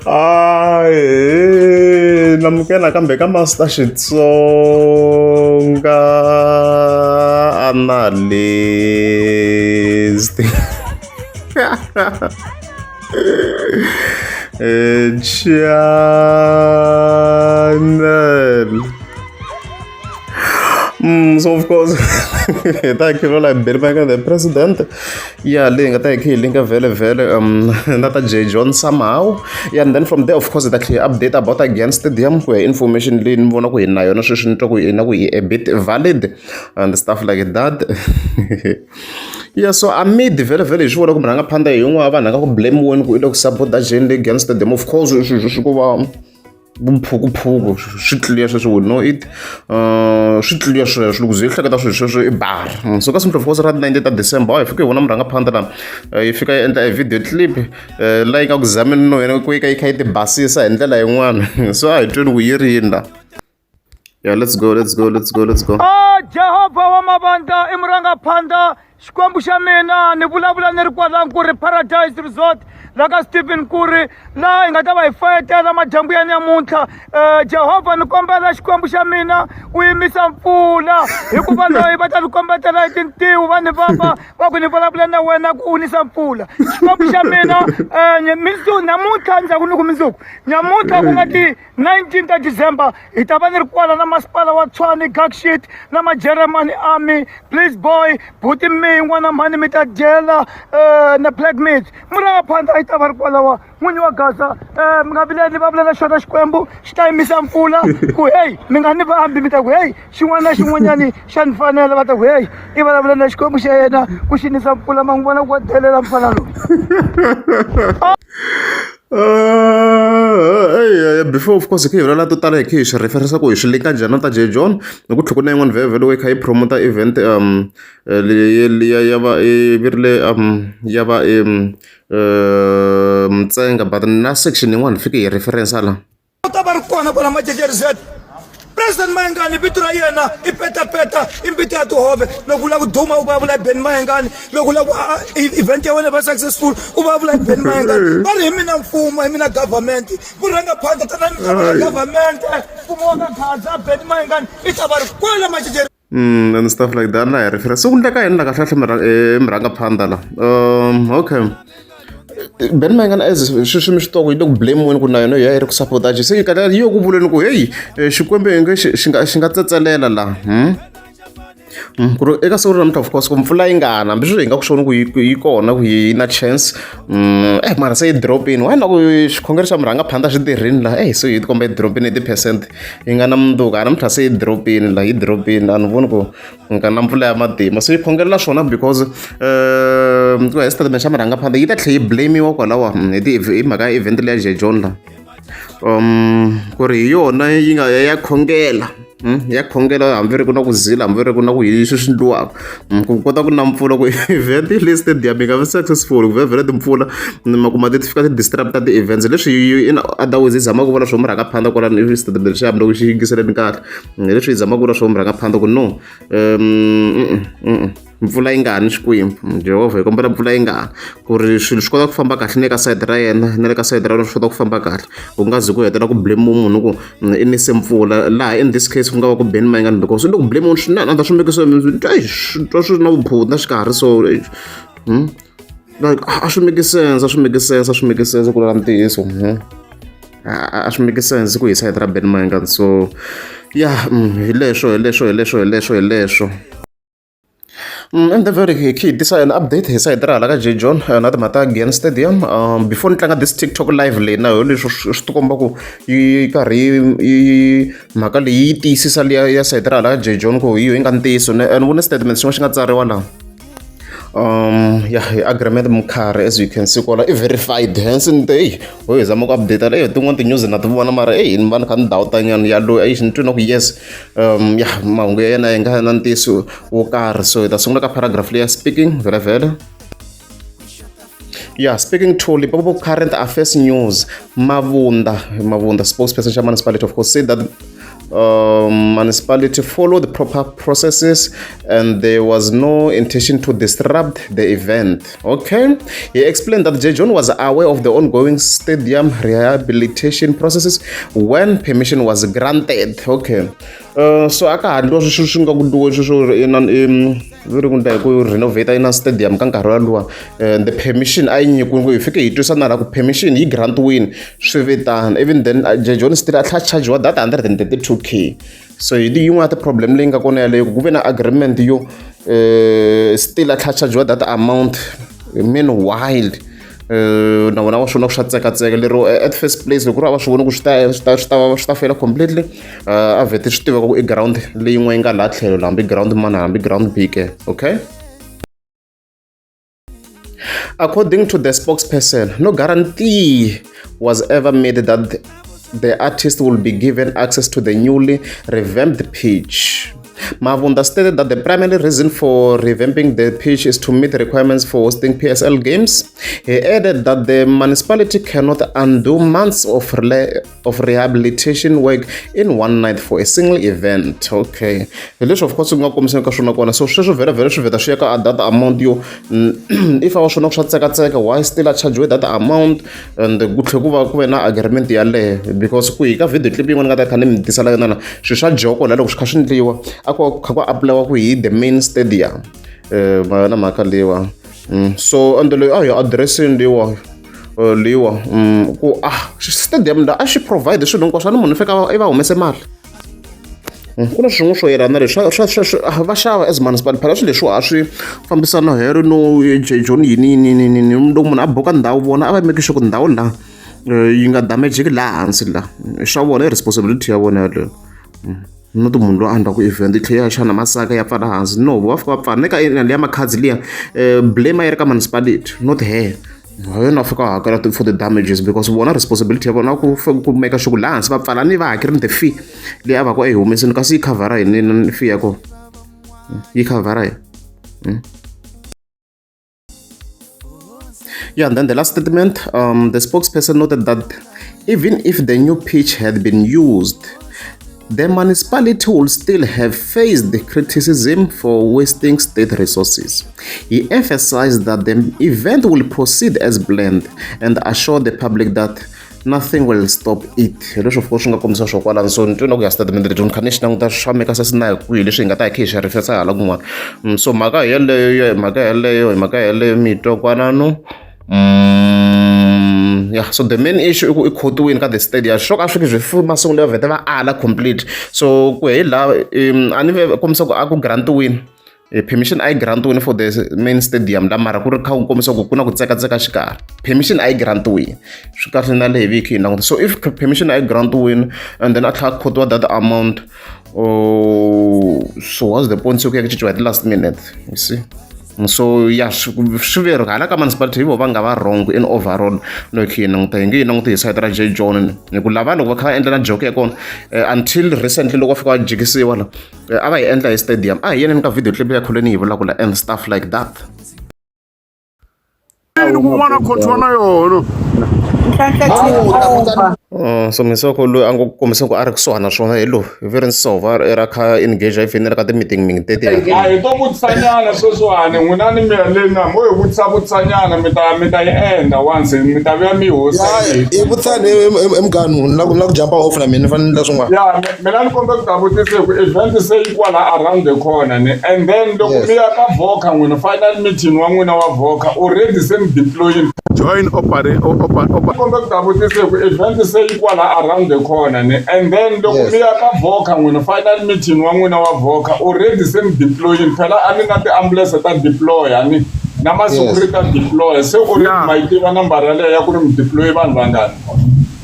Ahee namukela nakambe ka Master Xitsonga Analyst channel. So of course hi ta hi khivela hi Benny Mayengani the president ya leyi nga ta hi khe hi linka vhele vhele na ta J John somehow yeah, and then from there of course hi ta tlhela update about again stadium ku ya information leyi ni vona ku hi na yona sweswi ni twa ku hi na ku hi a bit valid and stuff like that. Yeah, so amid vhele vhele hi swi vona ku murhangaphandha hi yin'wana vanhu nga ku blame wena ku i le ku support Jane le against stadium of course swilo swi ku va vuphukuphuku swi clear sweswo we know it swi clear sweswo loko ze yi hleketa swilo sweswo i bar so ka siku of course ra 90 ta December hi fika hi vona murhangaphandha la yi fika yi endla e video clip la yi nga ku zameni no yena ku yi ka yi kha yi ti basisa hi ndlela yin'wana so a hi tweni ku yi ri yini la. Yeah, let's go, let's go, let's go, let's go. Ah, Jehovha wa mavandla i murangaphandha Xikwembu xa mina ni vulavula ni ri kwala Nkuri Paradise Resort la ka Stephen Nkuri laha hi nga ta va hi fayetela madyambu ya nyamuntlha. Jehovha ni kombela Xikwembu xa mina u yimisa mpfula hikuva loyi va ta ni kombetela hi tintiho va ni vava va ku ni vulavula na wena ku u nisa mpfula. Xikwembu xa mina namuntlha ndzhaku ni ku mundzuku nyamuntlha ku nga ti 19 ta December hi ta va ni ri kwala na masipala wa Tshwane Gakshit na Majeremani Army Please Boy buti mi n'wana mhani mi ta dyela na Black Meat murangaphandla yi ta va ri kwalawa n'winyi wa Gaza mi nga vileli va vulela xona Xikwembu xi ta yimisa mpfula ku heyi mi nga ni vambi mi ta ku heyi xin'wana na xin'wanyani xa ni fanela va ta ku heyi i vulavula na Xikwembu xa yena ku xi nisa mpfula ma n'wi vona ku wa delela mfana loyi. Before of course hi kha hi vulavula to tala hi kha hi swi reference ku hi swi linka njhani na ta J John ni ku tlhela ku na yin'wana vhele loko yi kha yi promote event liya ya va yi ri ya va Mtsenga but na section yin'wana hi fike hi reference la. U ta va ri kona kwala Majeje Resort. President Mayengani vito ra yena i petapeta i mbiti ya tihove loko u lava ku duma u vulavula hi Benny Mayengani loko u lava ku event ya wena va successful u vulavula hi Benny Mayengani va ri hi mina mfumo hi mina government vurhangaphandla tanani mi ta vona government mfumo wa ka Gaza Benny Mayengani i ta va ri kwala Majeje. And stuff like that la hi reference se ku endleka yini la kahlekahle murhangaphandla la okay Ben Mayengani as sweswi mi swi tiva ku yi le ku blame-weni ku na yona yi ya yi ri ku support-a se yi kahle yi yo ku vuleni ku heyi Xikwembu i nge xi xi nga xi nga tsetselela la ku ri eka siku ra namuntlha of course ku mpfula yi nga na hambi sweswi hi nga ku swona ku yi yi kona ku yi na chance mara se yi drop-ini why na ku xikhongelo xa murhangaphandla xi tirhini la se yi tikomba yi drop-ini hi ti-percent yi nga na mundzuku a namuntlha se yi drop-ini la yi drop-ini a ni voni ku nga na mpfula ya matimba so yi khongelela swona because ku ya hi xitatimende xa murhangaphandla yi ta tlhela yi blame-iwa kwalawa hi ti hi mhaka ya event leya J John la ku ri hi yona yi nga ya khongela ya khongela hambi ri ku na ku zila hambi ri ku na ku yini leswi swi endliwaka ku kota ku na mpfula ku event le stadium yi nga vi successful ku vhele timpfula ma kuma ti fika ti disrupt ti-events leswi in other ways yi zama ku vula swo murhangaphandla kwalano i xitatimende xa loko xi yingiseleni kahle hi leswi hi zamaka ku vula swo murhangaphandla ku no mpfula yi nga ni Xikwembu Jehovha hi kombela mpfula yi nga ni ku ri swilo swi kota ku famba kahle na le ka sayiti ra yena na le ka sayiti ra yena swi kota ku famba kahle ku nga zi ku hetelela ku blame munhu ku i nise mpfula laha in this case ku nga va ku Benny Mayengani because u le ku blame swinene a ta swi make swi twa swi na vuphuti na xikarhi so like a swi make sense a swi make sense a swi make sense ku lava ntiyiso a swi make sense ku hi sayiti ra Benny Mayengani so ya hi leswo hi leswo hi leswo hi leswo hi leswo. And the very key tisa an update hi sayiti ra hala ka J John na timhaka ta Giyani Stadium before ni tlanga this TikTok live leyi na yo leswi swi tikomba ku yi karhi yi mhaka leyi yi tiyisisa liya ya sayiti ra hala ka J John ku hi yo yi nga ntiyiso and vone statement xin'wana xi nga tsariwa laha ya hi agreement Mkhari as you can see kwala i verified hence ni te eyi ho hi zama ku update eyi tin'wana ti-news na ti vona mara eyi ni va ni kha ni doubta nyana ya loyi eyi ni twi na ku yes ya mahungu ya yena yi nga na ntiyiso wo karhi so hi ta sungula ka paragraph leya speaking vhele vhele. Yeah, speaking to Limpopo Current Affairs News, Mavunda, Mavunda, spokesperson xa municipality of course, said that Municipality followed proper processes and there was no intention to disrupt the event. Okay. He explained that J. John was aware of the ongoing stadium rehabilitation processes when permission was granted. Okay. So a ka ha ndliwa sweswo swi nga ku ndliwa sweswo vi ri ku ndla hi ku renovate ina stadium ka nkarhi walowa, the permission a yi nyikiwi, hi fike hi twisa na la ku permission yi grantiwini swi vitana. Even then, J John still a tlhela chargiwa that 132K. So hi yin'wana ya ti-problem leyi nga kona yaleyo, ku ve na agreement yo still a tlhela chargiwa that amount. Meanwhile, na vona va swi vona ku swa tsekatseka lero at first place, loko ku ri a va swi voni ku swi ta feyila completely, a vhete swi tiva ku i ground leyin'we yi nga laha tlhelo la, hambi ground mani, hambi ground B ke. Okay. According to the spokesperson, no guarantee was ever made that the artist will be given access to the newly revamped pitch. Mavunda stated that the primary reason for revamping the pitch is to meet requirements for hosting PSL games. He added that the municipality cannot undo months of rehabilitation work in one night for a single event. Okay. Hi leswi of course ku nga kombiseni ka swona kona. So sweswo vhele vhele swi vheta swi ya ka that amount yo if a va swona ku swa tsekatseka, why still a charge that amount and ku tlhe ku va ku ve na agreement yaleyo? Because ku hi ka video clip yin'wana nga ta kha ni mi tisela yona la, swilo swa joko la loko swi kha swi ndliwa a ku kha ku apulayiwa ku hi the main stadium, ma yona mhaka leyiwa. So ende leyi a hi addressini leyiwa, leyiwa ku stadium la a xi provide swilo hinkwaswo, a ni munhu fika i va humese mali. Ku na swin'wana swo yelana na leswi va xava as municipal. Phela swilo leswiwa a swi fambisana hero no John yini yini yini yini. Loko munhu a buka ndhawu, vona a va make sure ku ndhawu la yi nga damage-ki laha hansi la swa vona, i responsibility ya vona yaleyo, not munhu loyi a endlaku event yi tlhela ya xana masaka ya pfala hansi. No, va fika va pfala ne ka liya makhadzi liya, blame a yi ri ka municipality, not her. Yena a fika a hakela for the damages because vona responsibility ya vona ku make sure ku laha hansi va pfala ni va hakerini the fee leyi a va ku a yi humesini, kasi yi khavhara hi fee ya kona, yi khavhara hi. Yeah, and then the last statement, the spokesperson noted that even if the new pitch had been used, the municipality will still have faced criticism for wasting state resources. He emphasized that the event will proceed as planned and assured the public that nothing will stop it. Hi leswi of course swi nga kombisa swo kwalano. So ni twe na ku ya statement leti ni kha ni xi languta swa make sense na hi kwihi leswi hi nga ta hi kha hi xi referensa hala kun'wana. So mhaka yeleyo, mhaka yeleyo, hi mhaka yeleyo mi twa kwanano. Yeah, so the main issue i ku i khotiwini ka the stadium, swo ka swi swi masungulo ya vhete va ala complete. So ku hi laha a ni kombisa ku a ku grantiwini permission, a yi grantiwini for the main stadium la, mara ku ri kha ku kombisa ku ku na ku tsekatseka xikarhi. Permission a yi grantiwini, swi kahle na le hi viki hi languta. So if permission a yi grantiwini and then a tlhela a khotiwa that amount, oh, so what's the point? Se ku ya ku cinciwa hi the last minute, you see? So ya swi ve hala ka municipality hi vo va nga va wrong in overall. Loko hi languta, hi nge yi languti hi side ra J John, hi ku lava loko va kha va endla na joke ya kona, until recently loko va fika va jikisiwa la, a va hi endla hi stadium, a hi yeneni ka video clip ya kholeni hi vulavula and stuff like that. Kun'wana khotiwa na yona. Nhlahla. So misoko loyi a ngo kombisa ku a ri kusuhana na swona hi loyi hi ri nsova i ra kha engage i fanele ka ti-meeting meeting tetiya. A hi to vutisanyana sweswiwani, n'wina ni mi ya le na mo hi vutisa vutisanyana, mi ta yi endla once mi ta vuya mi yi hosa. Ya, i vutisani emuganu na ku jumpa off na mina ni fanele ni endla swin'wana. Ya, mina ni kombe ku ta vutisa ku event se yi kwala around the corner ni, and then loko mi ya ka voca n'wina, final meeting wa n'wina wa voca, already se mi deploying join opera opa opa. Kombe ku ta vutisa ku event se yi kwala around the corner ni, and then loko mi ya ka voca n'wina, final meeting wa n'wina wa voca, already se mi deploying. Phela a ni na ti-ambulance ta deploy, a ni na ma-security ta deploy, se already ma yi tiva nambara yaleyo ya ku ri mi deploy vanhu vangani?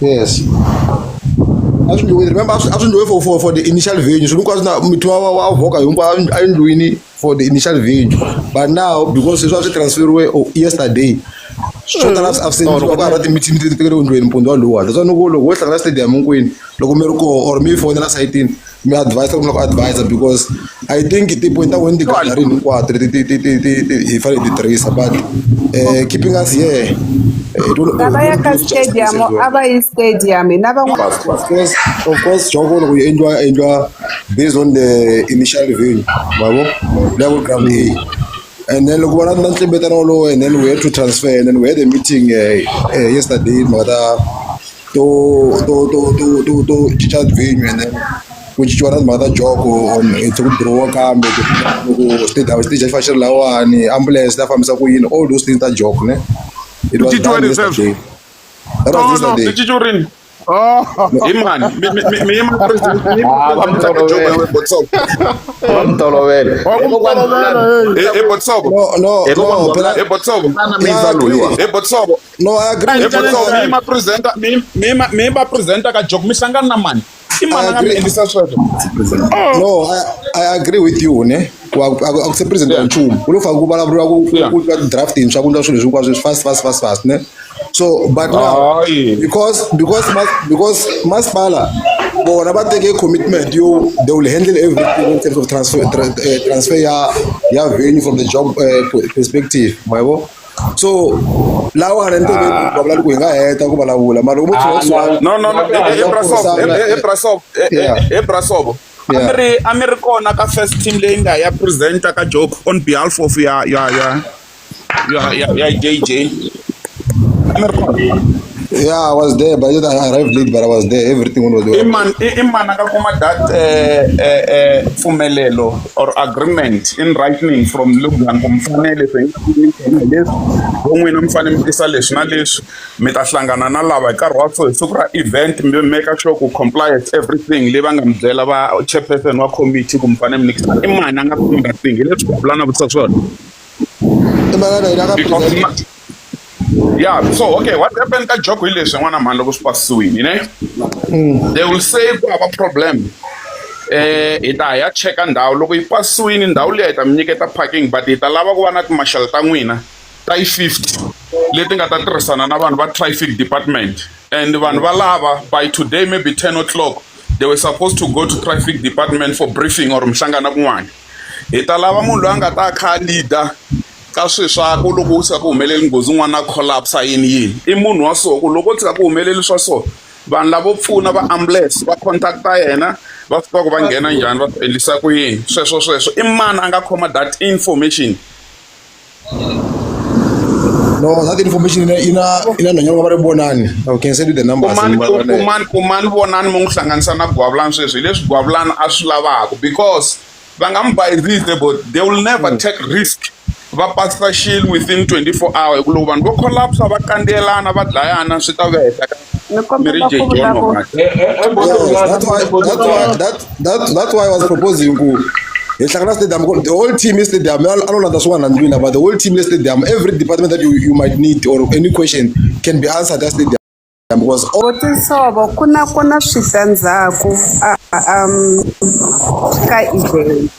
Yes, a swi ndliwini. Remember, a swi ndliwe for the initial venue. Swilo hinkwaswo na mithu wa voka hinkwayo a yi ndliwini for the initial venue, but now because leswi a swi transferiwe, oh, yesterday swo tala a swi endliwa ka ha ri ti-meeting ti tekeriwe ndlwini mpundzu walowa. That's why ni ku loko wo hlangana stadium hinkwenu, loko mi ri koho or mi fonela sayitini, mi advise ku mi lava ku advise, because I think ti-point ta wena ti gatherini hinkwato leti ti ti ti ti ti hi fanele hi ti tirhisa, but keeping us here. Lava ya ka stadium a va yi stadium na van'wana. Of course, joko loko yi endliwa, endliwa based on the initial venue, ma vo, level ground A, and then loko va na ntlimbetano wolowo, and then we had to transfer, and then we had a meeting yesterday, mhaka ta to cinca venue, and then ku cinciwa na timhaka ta joko on to ku dirowa kambe loko stadium stage xi fa xi ri lawani, ambulance ta fambisa ku yini, all those things ta joko ne. It was Cinciwa done rini sweswo? yesterday. That was No, yesterday. Swi cinciwe rini? Oh. Hi mani? Mi yima president, mi yima Ah, va mi president ka Joe tolovela. we Botsobo. Va mi tolovela. Wa ku tolovela, hey. Eh, Botsobo. No, Hi no, phela Eh, Botsobo. Yeah, I agree. Eh, Botsobo. No, I agree. Eh, Botsobo, mi yima presenter, mi yima presenter ka Joke, mi hlangana na mani? I mani a nga mi agree. endlisa sweswo? No, I agree with you, ne. Ku a ku se president wa nchumu. Ku lo faka ku vulavuriwa ku ku draft intshwa, ku endliwa swilo hinkwaswo fast, fast, fast, fast, ne. So but now Hayi. because masipala bona va teke commitment yo they will handle everything in terms of transfer ya venue from the job perspective, ma vo. So lawa ni teke va vula ku hi nga heta ku vulavula, mara loko mo tshuka No, eh, Brasobo, eh, Brasobo, eh, Brasobo. A mi ri kona ka first team leyi nga ya presenter ka Joke on behalf of ya JJ. A mi ri kona? Yeah, I was there, but I arrived late, but I was there. Everything was I mani i mani a nga kuma that pfumelelo or agreement in writing from Logan ku mi fanele swi leswi vo n'wina mi fanele mi tisa leswi na leswi, mi ta hlangana na lava hi nkarhi wa so, hi siku ra event, mi make sure ku compliance everything leyi va nga mi byela va chairperson wa committee ku mi fanele mi nikisa? I mani a nga kuma that thing? Hi leswi ku na vutisa swona. Imagine I Because yeah, so okay, what happened ka Joke hi leswi, n'wana mhani, loko swi pasisiwini ne, they will say ku hava problem, hi ta ya cheka ndhawu. Loko yi pasisiwini ndhawu liya, hi ta mi nyiketa parking, but hi ta lava ku va na timarshal ta n'wina ta yi 50 leti nga ta tirhisana na vanhu va traffic department. And vanhu va lava by today, maybe 10 o'clock, they were supposed to go to traffic department for briefing or mihlangano kun'wana. Hi ta lava munhu loyi a nga ta kha a leader ka swilo swa ku loko u tshika ku humeleli nghozi n'wana a collapse, yini yini, i munhu wa so, ku loko u tshika ku humeleli swa so, vanhu lavo pfuna va ambulance va contacta yena, va swi tiva ku va nghena njhani, va swi endlisa ku yini, sweswo sweswo. I mani a nga khoma that information? No, that information ina nhwanyana va ri Vonani. I can send you the numbers. Kumani, kumani, kumani Vonani, mi n'wi hlanganisa na Gwavulani sweswi. Hi leswi Gwavulani a swi lavaka, because va nga mi bayizise, but they will never take risk va pasisa xilo within 24 hour, hi ku loko vanhu vo collapse, va kandziyelana, va dlayana, swi ta vehla Ni mi ri kombela J ku John. vulavula. Yes, that's why I was proposing ku hi hlangana stadium, the whole team is stadium. I don't know swin'wana ndlwini, but the whole team is stadium. Every department that you might need or any question can be answered at stadium because all Votisovo, ku na switandzhaku ka event.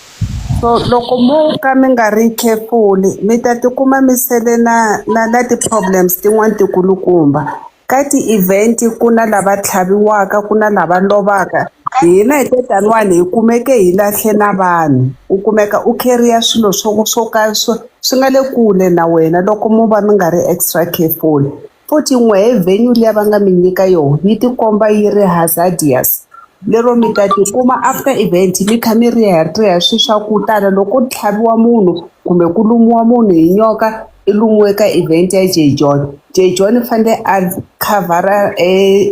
So loko mo ka mi nga ri careful, mi ta tikuma mi sele na ti-problems tin'wani tikulukumba. Ka ti-event ku na lava tlhaviwaka, ku na lava lovaka. Hina hi te taniwani hi kumeke hi lahle na vanhu. U kumeka u carry swilo swo ka swi nga le kule na wena loko mo va mi nga ri extra careful. Futhi n'wehe venue liya va nga mi nyika yona yi tikomba yi ri hazardous, lero mi ta tikuma after event mi kha mi riha swilo swa ku tala. Loko ku tlhaviwa munhu kumbe ku lumiwa munhu hi nyoka, i lumiwe ka event ya J John, J John fanele a khavhara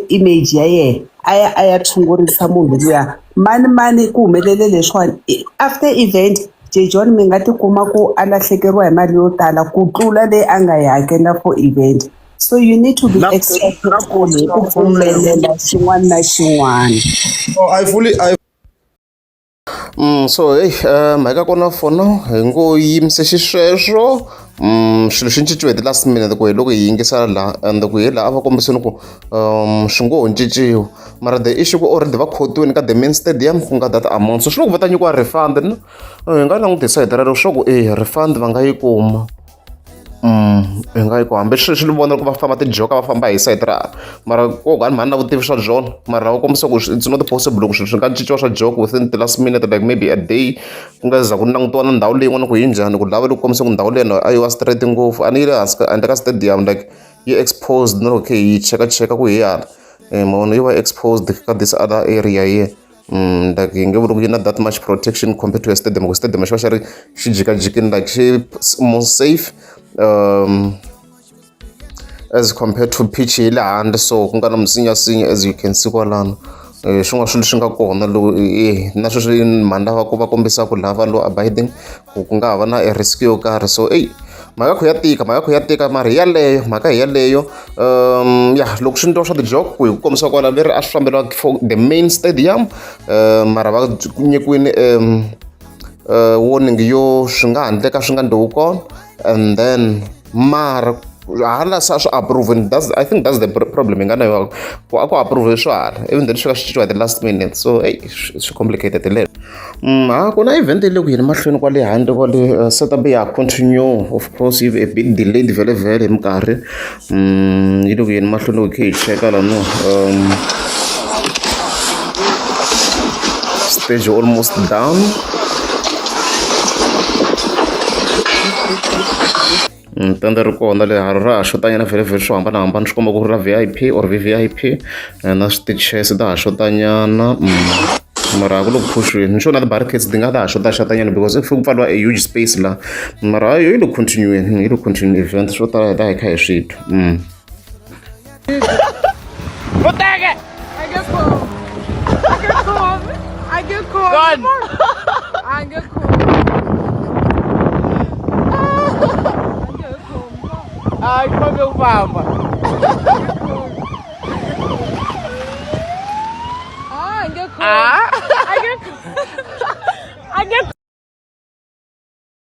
image ya yena, a ya a ya tshungurisa munhu luya mani mani ku humelele leswiwani after event. J John mi nga tikuma ku a lahlekeriwa hi mali yo tala ku tlula leyi a nga yi hakela for event. So you need to be extra careful hi ku pfumelela xin'wana na xin'wana. No, I fully I So hey, mhaka kona for now hi ngo yimise xisweswo. Swilo swi cinciwe hi ti-last minute, ku hi loko hi yingisela laha, and ku hi laha a va kombisini ku swi ngo ho cinciwa, mara the issue ku already va khotiwini ka the main stadium, ku nga that amount. So swi loko va ta nyikiwa refund no, hi nga langutisa hi rero swa ku e refund va nga yi kuma. Hi nga yi ku hambi sweswi ni vona loko va famba tijoka, va famba hi sayiti ra, mara ko ni mhani na vutivi swa byona, mara va kombisa ku it's not possible ku swilo swi nga cinciwa swa joke within the last minute, like maybe a day, ku nga za ku langutiwa na ndhawu leyin'wana ku yi njhani, ku lava loko kombisa ku ndhawu leyi a yi wa straight ngopfu, a ni yi le hansi ka handle ka stadium, like Yi exposed na loko hi chekacheka ku hi yana mavona yi va exposed ka this other area here. Like hi nge vuli ku yi na that much protection compared to a stadium, ku stadium xi va xi ri xi jikajikini, like xi more safe as compared to pitch yi le handle, so ku nga na misinyasinya as you can see kwalano. Swin'wana swilo swi nga kona loko na sweswi mhani lava ku va kombisaka lava law abiding ku ku nga ha va na risk yo karhi. So eyi, mhaka kho ya tika, mhaka kho ya tika, mara hi yaleyo mhaka hi yaleyo. Ya, loko swi endliwa swa ti-joke ku hi ku kombisa kwala leri a swi fambeliwa for the main stadium, mara va nyikiwini warning yo swi nga handleka swi nga ndliwi kona, and then mara hala se a swi approve. That's, I think that's the problem hi nga na yona, ku a ku approve swa hala, even then swi ka swi cinciwa at the last minute. So hey, swi complicated lero. Ha ku na event le ku yeni mahlweni kwale handle kwale, setup ya continue, of course yi a bit delayed vhele vhele hi minkarhi. Yi le ku yeni mahlweni loko hi kha hi cheka la no stage almost done. Tende ri kona le ra ha xotanyana vhele vhele swo hambanahambana, swi komba ku ri ra VIP or VVIP, na ti-chairs ta ha xotanyana, mara a ku le ku phushweni ni sure na ti-barricades ti nga ta ha xota xotanyana because if ku pfariwa a huge space la, mara hayi, yi le continuing, yi le continue event, swo tala hi ta hi kha hi swi twa. I get cold. I get cold. I get cold. Gone. I get cold. I get cold. Hayi, khome ku famba. Ah, I get cold. I get